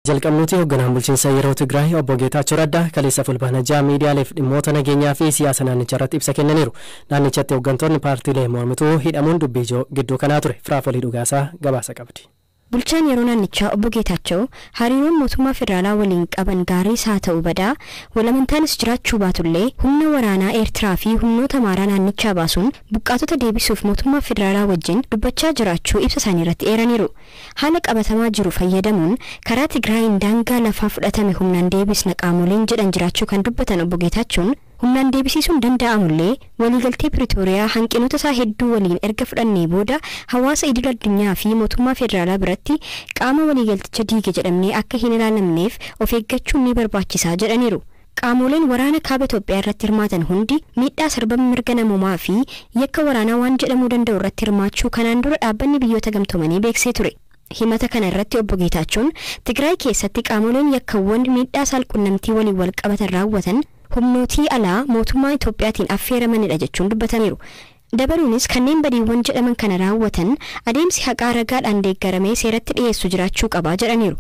Jalqabnuti hoogganaan bulchiinsa yeroo Tigraay obbo Geetaachoo Raddaa kaleessa Fulbaana 6 miidiyaaleef dhimmoota nageenyaa fi siyaasa naannichaa irratti ibsa kennaniiru. Naannichatti hooggantoonni paartiilee mormituu hidhamuun dubbii ijoo gidduu kanaa ture. Firaafolii Dhugaasaa gabaasa qabdi. Bulchaan yeroo naannichaa obbo Geetaachoo hariiroon mootummaa federaalaa waliin qaban gaariis haa ta'u badaa, walamantaanis jiraachuu baatullee, humna waraanaa Eertiraa fi humnoota Amaaraa naannichaa baasuun buqqaatota deebisuuf mootummaa federaalaa wajjin dubbachaa jiraachuu ibsa isaanii irratti eeraniiru. Haala qabatamaa jiru fayyadamuun karaa Tigraayin daangaa lafaa fudhatame humnaan deebisna qaamoleen jedhan jiraachuu kan dubbatan obbo Geetaachoon, humnaan deebisiisuun danda'amullee waliigaltee Piriitooriyaa hanqinoota isaa hedduu waliin erga fudhannee booda hawaasa idil addunyaa fi mootummaa federaalaa biratti qaama waliigalticha diige jedhamnee akka hin ilaalamneef of eeggachuun ni barbaachisaa jedhaniiru. Qaamoleen waraana kaaba Itoophiyaa irratti hirmaatan hundi miidhaa sarbama mirga namoomaa fi yakka waraanaa waan jedhamuu danda'u irratti hirmaachuu kanaan dura dhaabbanni Biyyoota Gamtoomanii beeksisee ture. Himata kana irratti obbo Geetaachoon Tigraay keessatti qaamoleen yakkawwan miidhaa saalqunnamtii waliin wal qabatan raawwatan humnootii alaa mootummaa Itoophiyaatiin affeeramanidha jechuun dubbataniiru. Dabaluunis kanneen badiiwwan jedhaman kana raawwatan adeemsi haqaa ragaadhaan deeggaramee seeratti dhiyeessu jiraachuu qabaa jedhaniiru.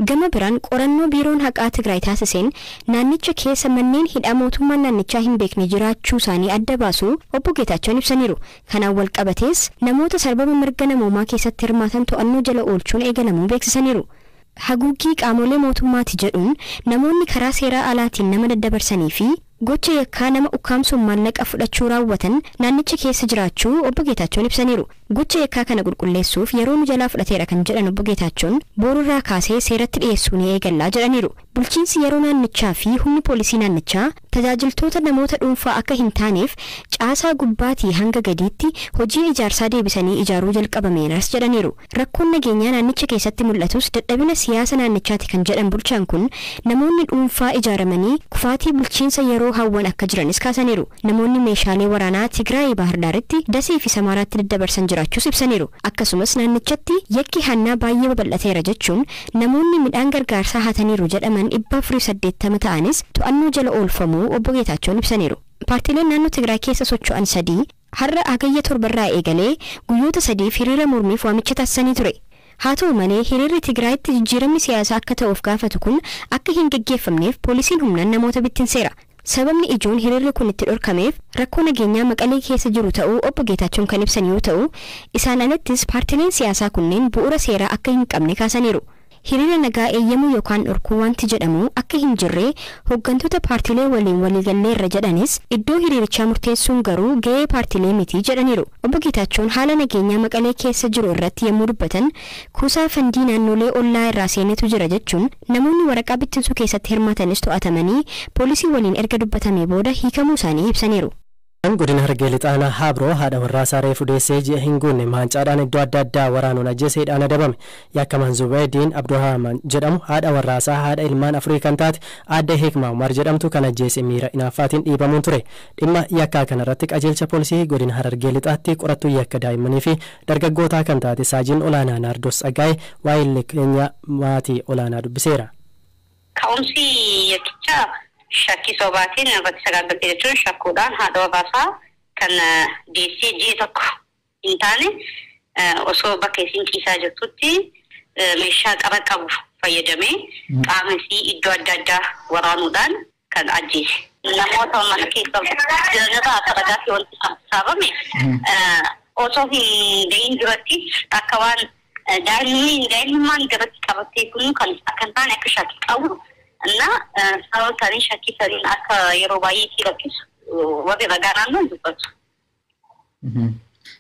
Gama biraan qorannoo biiroon haqaa Tigraay taasiseen naannicha keessa manneen hidhaa mootummaan naannichaa hin beekne jiraachuu isaanii adda baasuu obbo Geetaachoon ibsaniiru. Kanaan wal qabatees namoota sarbama mirga namoomaa keessatti hirmaatan to'annoo jala oolchuun eegalamuu beeksisaniiru. Haguuggii qaamolee mootummaati jedhuun namoonni karaa seeraa alaatiin nama daddabarsanii fi gocha yakkaa nama ukkaamsuun maallaqa fudhachuu raawwatan naannicha keessa jiraachuu obbo Geetaachoon ibsaniiru. Gocha yakkaa kana qulqulleessuuf yeroo nu jalaa fudhateera kan jedhan obbo Geetaachoon, boorurraa kaasee seeratti dhiyeessuu ni eegallaa jedhaniiru. Bulchiinsi yeroo naannichaa fi humni poolisii naannichaa tajaajiltoota namoota dhuunfaa akka hin taaneef caasaa gubbaatii hanga gadiitti hojii ijaarsaa deebisanii ijaaruu jalqabameeras jedhaniiru. Rakkoon nageenyaa naannicha keessatti mul'atus dadhabina siyaasa naannichaati kan jedhan bulchaan kun, namoonni dhuunfaa ijaaramanii kufaatii bulchiinsa yeroo hawwan akka jiranis kaasaniiru. Namoonni meeshaalee waraanaa Tigraay Baahirdaaritti, Dasee fi Samaaraatti daddabarsan jiraachuus ibsaniiru. Akkasumas naannichatti yakki hannaa baay'ee babal'ateera jechuun namoonni midhaan gargaarsaa hataniiru jedhaman 480 ta'anis to'annoo jala oolfamuu obbo Geetaachoon ibsaniiru. Paartiileen naannoo Tigraay keessa socho'an sadii har'a Hagayya 7rraa eegalee guyyoota 3f hiriira mormiif waamicha taasisanii ture. Haa ta'u malee hiriirri Tigraayitti jijjiiramni siyaasaa akka ta'uuf gaafatu kun akka hin geggeeffamneef poolisiin humnaan namoota bittinseera. Sababni ijoon hiriirri kun itti dhorkameef rakkoo nageenyaa Maqalee keessa jiru ta'uu obbo Geetaachoon kan ibsan yoo ta'u, isaan alattis paartileen siyaasaa kunneen bu'uura seeraa akka hin qabne kaasaniiru. Hiriira nagaa eeyyamuu yookaan dhorkuu wanti jedhamu akka hin jirre hooggantoota paartilee waliin waliigalleerra jedhanis, iddoo hiriirichaa murteessuun garuu ga'ee paartilee miti jedhaniiru. Obbo Geetaachoon haala nageenyaa Maqalee keessa jiru irratti yommuu dubbatan, kuusaa fandii naannolee ollaa irraa seenetu jira jechuun namoonni waraqaa bittinsuu keessatti hirmaatanis to'atamanii poolisii waliin erga dubbatamee booda hiikamuu isaanii ibsaniiru. Godina Harargee Lixaanaa Habroo haadha warraa isaa reefu deessee ji'a hin guunne maancaadhaan iddoo adda addaa waraanuun ajjeeseedhaan adabame. Yakkamaan Zubeediin Abdurrahman jedhamu haadha warraasaa haadha ilmaan afurii kan taate aadde Hikmaa Umar jedhamtu kan ajjeese miira inaaffaatiin dhiibamuun ture. Dhimma yakkaa kanarratti qajeelcha poolisii godina Harargee Lixaatti qorattuu yakka daa'immanii fi dargaggootaa kan taate Saajiin Olaanaa Naardos Tsaggaayee waa'ee keenya maatii olaanaa dubbiseera. Ka'umsi yakkichaa shakkii sobaatiin irratti sagaagaltee jechuun shakkuudhaan haadha warraasaa kan deessee ji'a tokko hin taane osoo bakka isiin ciisaa jirtutti meeshaa qara qabu fayyadamee qaama isii iddoo adda addaa waraanuudhaan kan ajjeese. Namoota mana keessa jiranirraa akka ragaatti wanti sassaabbame, osoo hin gahin duratti akka waan daa'imummaan garatti qabattee kun kan akka hin taane akka shakkii qabu እና sababa isaanii shakkii saniin akka yeroo baay'ee isii rakkisu warri ragaa naannoo dubbatu.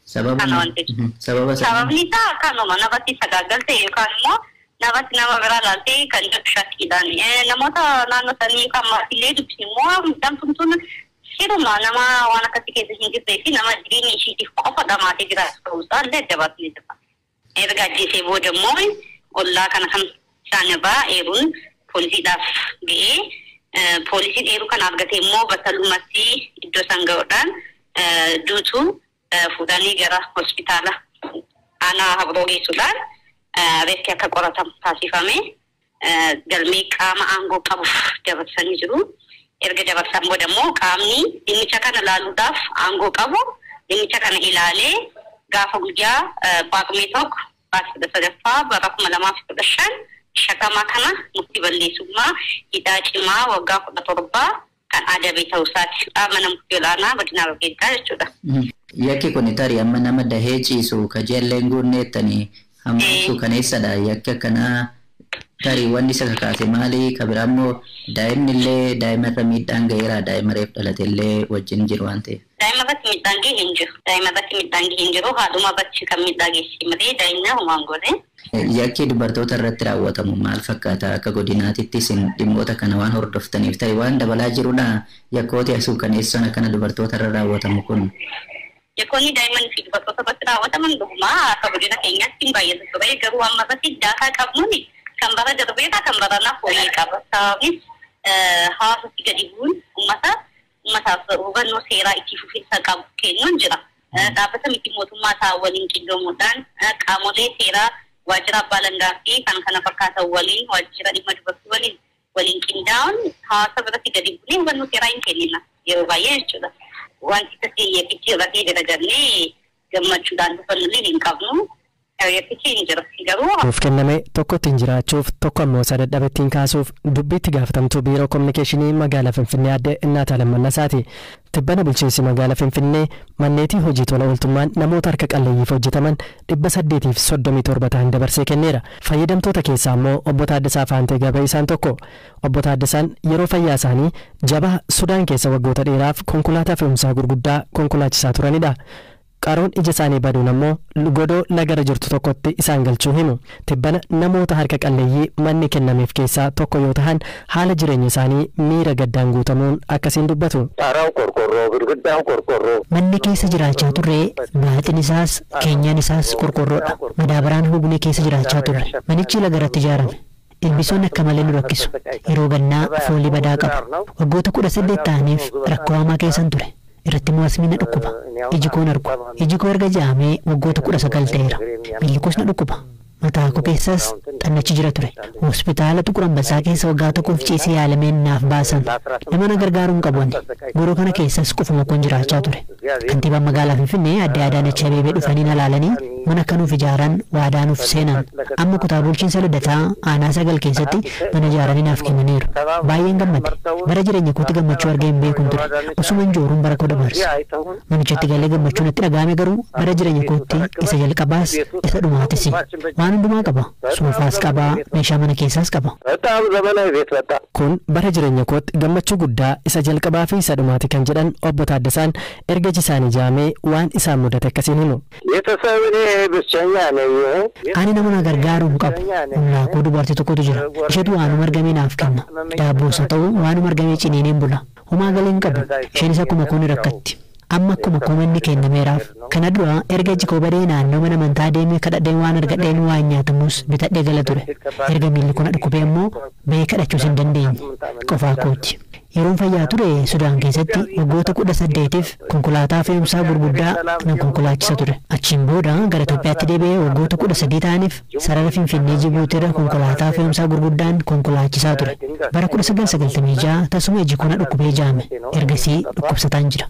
Sababa Sababni isaa kanuma, namatti sagaagaltee yookaan immoo namatti nama biraa laaltee kan jedhu shakkiidhaan. Namoota naannoo sanii yookaan maatiilee dubbisi immoo miidhamtuun tun siruma nama waan akkasii keessa hin jirree fi nama jireenya ishiitiif qofa dhamaatee jiraatu ta'uusaa illee adda baasnee jira. Erga ajjeesee booda immoo ollaa kana kan isaan irraa eeruun poolisiidhaaf ga'ee, poolisiin eeruu kana argatee immoo battalumatti iddoo isaan ga'uudhaan duutuu fuudhanii gara hospitaala aanaa Habroo geessuudhaan reeffi akka qoratamu taasifame, galmee qaama aangoo qabuuf dabarsanii jiru. Erga dabarsan booda immoo qaamni dhimmicha kana laaluudhaaf aangoo qabu dhimmicha kana ilaalee gaafa guyyaa Paaqumee 1 baatii 13ffaa bara 2015 Shakkamaa kana murtii balleessummaa hidhaa cimaa waggaa 17 kan adabe ta'uu isaati. Mana murtii olaanaa godina Harargee jechuudha. Yakki kun tarii amma nama dahee ciisu kajeellee hin guunneettanii hamma suukaneessadha. Yakki akkanaa tarii wanni isa kakaase maali? Ka biraa immoo daa'imni illee daa'imarra miidhaan ga'eera. Daa'ima reef dhalate illee wajjin jiru waan ta'eef. Daa'ima irratti miidhaan ga'e hin jiru. Daa'ima irratti miidhaan ga'e hin jiru. Haadhuma irratti kan miidhaa geessise malee daa'imni homaa hin goone. Yakki dubartoota irratti raawwatamu maal fakkaata? Akka godinaatitti isin dhimmoota kana waan hordoftaniif tarii waan dabalaa jirudha. Yakkooti suukaneessoon akkana dubartoota irra raawwatamu kun. Yakkoonni daa'imman fi dubartoota irratti raawwataman dhugumaa akka godina keenyaatti hin baay'atu ture. Garuu amma irratti daataa qabnuun kan bara darbeerraa kan baranaa fooyyee qaba. Sababnis hawaasatti gadi bu'uun uummataaf hubannoo seeraa itti fufiinsa qabu kennuun jira. Dhaabbata miti mootummaa isaa waliin qindoomuudhaan qaamolee seeraa waajjira abbaa alangaa fi kan kana fakkaatan waliin waajjira dhimma dubartii waliin qindaa'uun hawaasa biratti gadi bu'uun hubannoo seeraa hin kennina yeroo baay'ee jechuudha. Wanti xiyyeeffichi irratti jira jennee gammachuudhaan dhufannullee hin qabnu. Nuuf kenname tokko ittiin jiraachuuf tokko ammoo isa dadhabe ittiin kaasuuf dubbiitti gaafatamtuu biiroo kominikeeshinii magaalaa Finfinnee adde Innaataa Lammannasaati. Tibbana bulchiinsi magaalaa Finfinnee manneetii hojii tola ooltummaan namoota harka qalleeyyiif hojjetaman 837 ta'an dabarsee kenneera. Fayyadamtoota keessaa immoo obbo Taaddasaa Faantee Gabee isaan tokko. Obbo Taaddasaan yeroo fayyaa isaanii jabaa Sudaan keessa waggoota dheeraaf konkolaataa fe'umsaa gurguddaa konkolaachisaa turanidha. Qaroon ija isaanii baduun ammoo godoo lagara jirtu tokkotti isaan galchuu himu. Tibbana namoota harka qalleeyyii manni kennameef keessaa tokko yoo ta'an haala jireenya isaanii miira gaddaan guutamuun akkasiin dubbatu. Manni keessa jiraachaa turre baaxiin isaas keenyan isaas qorqorroodha. Madaabaraan hugnee keessa jiraachaa turre. Manichi lagaratti ijaarame. Ilbisoonni akka malee nu rakkisu. Yeroo gannaa foolii badaa qaba. Waggoota 18 ta'aniif rakkoo hamaa keessan ture. Irratti immoo asmii na dhukkuba. Iji koo argu. Iji koo erga jaamee waggoota 19 ta'eera. Miilli koos na dhukkuba. Mataa koo keessas xannachi jira ture. Hospitaala Tuqur Ambassaa keessa waggaa tokkoof ciisee yaalameen naaf baasan. Nama na gargaaruu hin qabu ani. Goroo kana keessas qofuma koon jiraachaa ture. Kantiibaan magaalaa Finfinnee adde Adaanech Abeebee dhufanii na laalanii mana akka nuuf ijaaran waadaa nuuf seenan. Amma kutaa bulchiinsa Lidataa aanaa 9 keessatti mana ijaaranii naaf kennaniiru. Baay'een gammade. Bara jireenya kootti gammachuu argee hin beekun ture. Osuma hin jooruun bara koo dabarse. Manichatti galee gammachuun natti dhaga'ame garuu bara jireenya kootti isa jalqabaas isa dhumaatis. Waan hundumaa qaba. Soofaas qaba, meeshaa mana keessaas qaba. Kun bara jireenya kootti gammachuu guddaa isa jalqabaa fi isa dhumaati kan jedhan obbo Taaddasaan erga iji isaanii jaamee waan isaan mudate akkasiin himu. Ani nama na gargaaruu hin qabu. Humnaa koo dubartii tokkotu jira. Isheetu waanuma argamee naaf kenna. Daabboos haa ta'u waanuma argamee ciniineen bula. Homaa galee hin qabu. Isheenis akkuma koo ni rakkatti. Amma akkuma koo manni kennameeraaf. Kana dura erga iji koo badee naannoo mana amantaa deemee kadhadheen waan argadheen waan nyaatamus bitadhee gala ture. Erga miilli kun dhukkubee immoo bahee kadhachuus hin dandeenye. Qofaa kooti. Yeroon fayyaa ture Sudaan keessatti waggoota 18f konkolaataa fe'umsaa gurguddaa nan konkolaachisa ture. Achiin booda gara Itoophiyaatti deebi'ee waggoota 13 ta'aniif sarara Finfinnee Jibuutiirra konkolaataa fe'umsaa gurguddaan konkolaachisaa ture. Bara 1996 tasuma iji koo na dhukkubee jaame. Ergasii dhukkubsataan jira.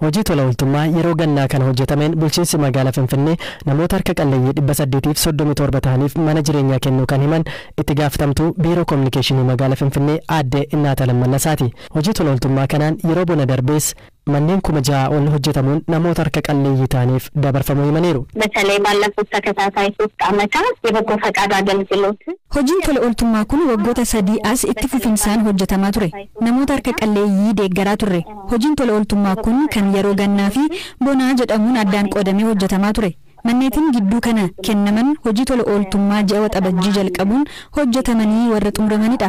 Hojii tola ooltummaa yeroo gannaa kana hojjetameen bulchiinsi magaalaa Finfinnee namoota harka qalleeyyii 837 ta'aniif mana jireenyaa kennuu kan himan itti gaafatamtuu biiroo kominikeeshinii magaalaa Finfinnee aadde Innaataa Lammannasaati. Hojii tola ooltummaa kanaan yeroo bona darbees manneen 6,000 ol hojjetamuun namoota harka qalleeyyii ta'aniif dabarfamuu himaniiru. በተለይ ባለፉት ተከታታይ 3 ዓመታት የበጎ ፈቃድ አገልግሎት Hojiin tola ooltummaa kun waggoota 3 as itti fufinsaan hojjetamaa ture. Namoota harka qalleeyyii deeggaraa turre. Hojiin tola ooltummaa kun kan yeroo gannaa fi bonaa jedhamuun addaan qoodamee hojjetamaa ture. Manneetiin gidduu kana kennaman hojii tola ooltummaa ji'a waxabajjii jalqabuun hojjetamanii warra xumuramanidha.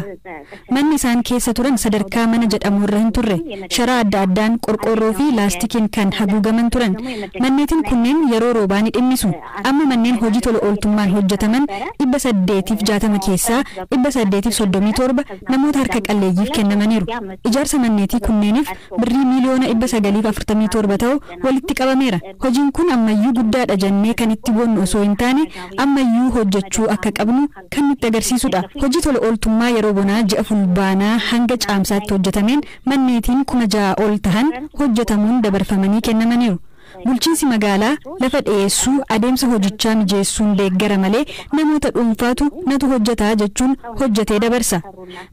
Manni isaan keessa turan sadarkaa mana jedhamu irra hin turre. Sharaa adda addaan qorqorroo fi laastikiin kan haguugaman turan. Manneetiin kunneen yeroo roobaa ni dhimmisu. Amma manneen hojii tola ooltummaan hojjetaman 860 keessaa 837 namoota harka qalleeyyiif kennamaniiru. Ijaarsa manneetii kunneeniif birrii miiliyoona 947 ta'u walitti qabameera. Hojiin kun ammayyuu guddaadha jennee kan itti boonnu osoo hin taane ammayyuu hojjechuu akka qabnu kan nutti agarsiisudha. Hojii tola ooltummaa yeroo bonaa ji'a fulbaanaa hanga caamsaatti hojjetameen manneetiin 6,000 ol tahan hojjetamuun dabarfamanii kennamaniiru. Bulchiinsi magaalaa lafa dhiyeessuu adeemsa hojichaa mijeessuun deeggara malee namoota dhuunfaatu natu hojjetaa jechuun hojjetee dabarsa.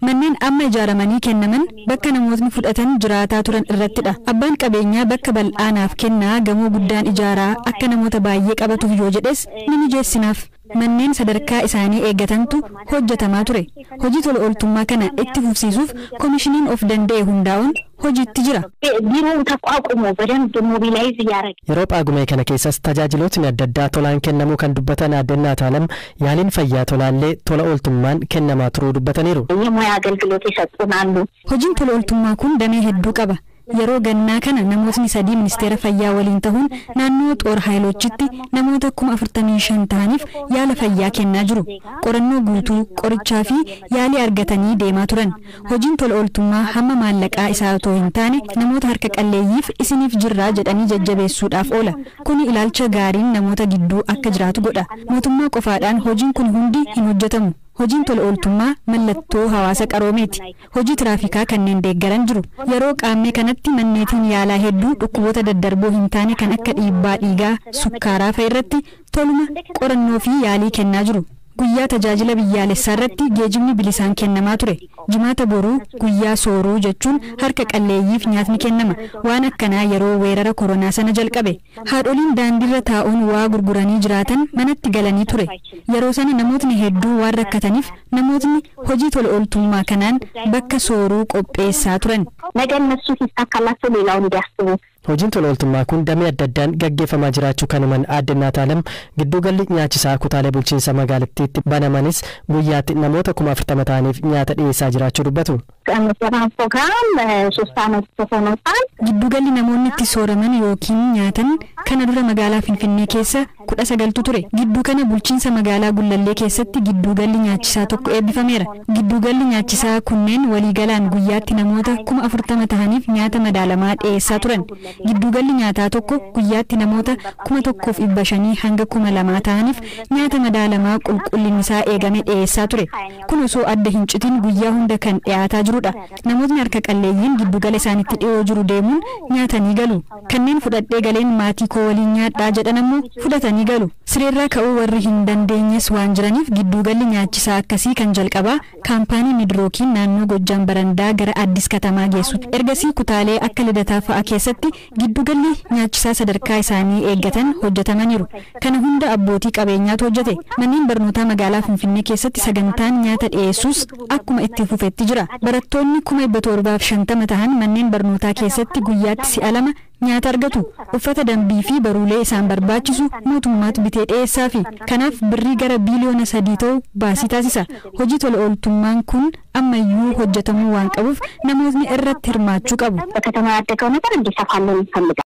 Manneen amma ijaaramanii kennaman bakka namootni fudhatan jiraataa turan irrattidha. Abbaan qabeenyaa bakka bal'aanaaf kennaa gamoo guddaan ijaaraa akka namoota baay'ee qabatuuf yoo jedhes ni mijeessinaaf. Manneen sadarkaa isaanii eeggatantu hojjetamaa ture. Hojii tola ooltummaa kana itti fufsiisuuf koomishiniin of danda'e hundaa'uun hojiitti jira. ቢሮው ተቋቁሞ በደንብ ሞቢላይዝ እያደረገ Yeroo Paagumee kana keessas tajaajilootni adda addaa tolaan kennamuu kan dubbatan Aadde Naataalam yaaliin fayyaa tolaallee tola ooltummaan kennamaa turuu dubbataniiru. የሙያ አገልግሎት የሰጡን አሉ። Hojiin tola ooltummaa kun damee hedduu qaba. Yeroo gannaa kana namootni sadii ministeera fayyaa waliin ta'uun naannoo xoor haayilochitti namoota 45,000 ta'aniif yaala fayyaa kennaa jiru. Qorannoo guutuu, qorichaa fi yaalii argatanii deemaa turan. Hojiin tola ooltummaa hamma maallaqaa isaa otoo hin taane namoota harka qalleeyyiif isiniif jirraa jedhanii jajjabeessuudhaaf oola. Kuni ilaalcha gaariin namoota gidduu akka jiraatu godha. Mootummaa qofaadhaan hojiin kun hundi hin hojjetamu. Hojiin tola ooltummaa mallattoo hawaasa qaroomeeti. Hojii tiraafikaa kanneen deeggaran jiru. Yeroo qaammee kanatti manneetiin yaalaa hedduu dhukkuboota daddarboo hin taane kan akka dhiibbaa dhiigaa, sukkaaraa fa'a irratti toluma qorannoo fi yaalii kennaa jiru. Guyyaa tajaajila biyyaalessaa irratti geejibni bilisaan kennamaa ture. Jimaata boruu guyyaa sooruu jechuun harka qalleeyyiif nyaatni kennama. Waan akkanaa yeroo weerara koronaa sana jalqabe. Haadholiin daandiirra taa'uun waa gurguranii jiraatan manatti galanii ture. Yeroo sana namootni hedduu waan rakkataniif namootni hojii tola ooltummaa kanaan bakka sooruu qopheessaa turan. ነገ እነሱ ሲሳካላቸው ሌላውን እንዲያስቡ Hojiin tola ooltummaa kun damee adda addaan gaggeeffamaa jiraachuu kan himan Aadde Naataalam gidduugalli nyaachisaa kutaalee bulchiinsa magaalattiitti banamanis guyyaatti namoota 40,000 ta'aniif nyaata dhiyeessaa jiraachuu dubbatu. ፕሮግራም 3 ዓመት ሆኖታል። Gidduugalli namoonni itti sooraman yookiin nyaatan kana dura magaalaa Finfinnee keessa 19 ture. Gidduu kana bulchiinsa magaalaa Gullallee keessatti gidduugalli nyaachisaa tokko eebbifameera. Gidduugalli nyaachisaa kunneen waliigalaan guyyaatti namoota 40,000 ta'aniif nyaata madaalamaa dhiyeessaa turan. Gidduugalli nyaataa tokko guyyaatti namoota 1,500 hanga 2,000 ta'aniif nyaata madaalamaa qulqullinni isaa eegame dhiyeessaa ture. Kun osoo adda hin citin guyyaa hunda kan dhiyaataa jirudha. Namootni harka qalleeyyiin giddugala isaanitti dhiyoo jiru deemuun nyaatanii galu. Kanneen fudhadhee galeen maatii koo waliin nyaadhaa jedhan ammoo fudhatanii galu. Sireerraa ka'uu warri hin dandeenyes waan jiraniif gidduugalli nyaachisaa akkasii kan jalqabaa kaampaanii Midrookiin naannoo Gojjaan Barandaa gara Addis Katamaa geessu. Ergasii kutaalee akka Lidataa fa'a keessatti gidduugalli nyaachisaa sadarkaa isaanii eeggatan hojjetamaniiru. Kana hunda abbootii qabeenyaatu hojjete. Manneen barnootaa magaalaa Finfinnee keessatti sagantaan nyaata dhiyeessuus akkuma itti fufetti jira. Barattoonni 750,000 ta'an manneen barnootaa keessatti guyyaatti si'a 2 nyaata argatu. Uffata dambii fi baruulee isaan barbaachisu mootummaatu bitee dhiyeessaa fi kanaaf birrii gara biiliyoona 3 ta'u baasii taasisa. Hojii tola ooltummaan kun ammayyuu hojjetamuu waan qabuuf namootni irratti hirmaachuu qabu. በከተማ ያደገው ነገር እንዲሰፋልን እንፈልጋለን።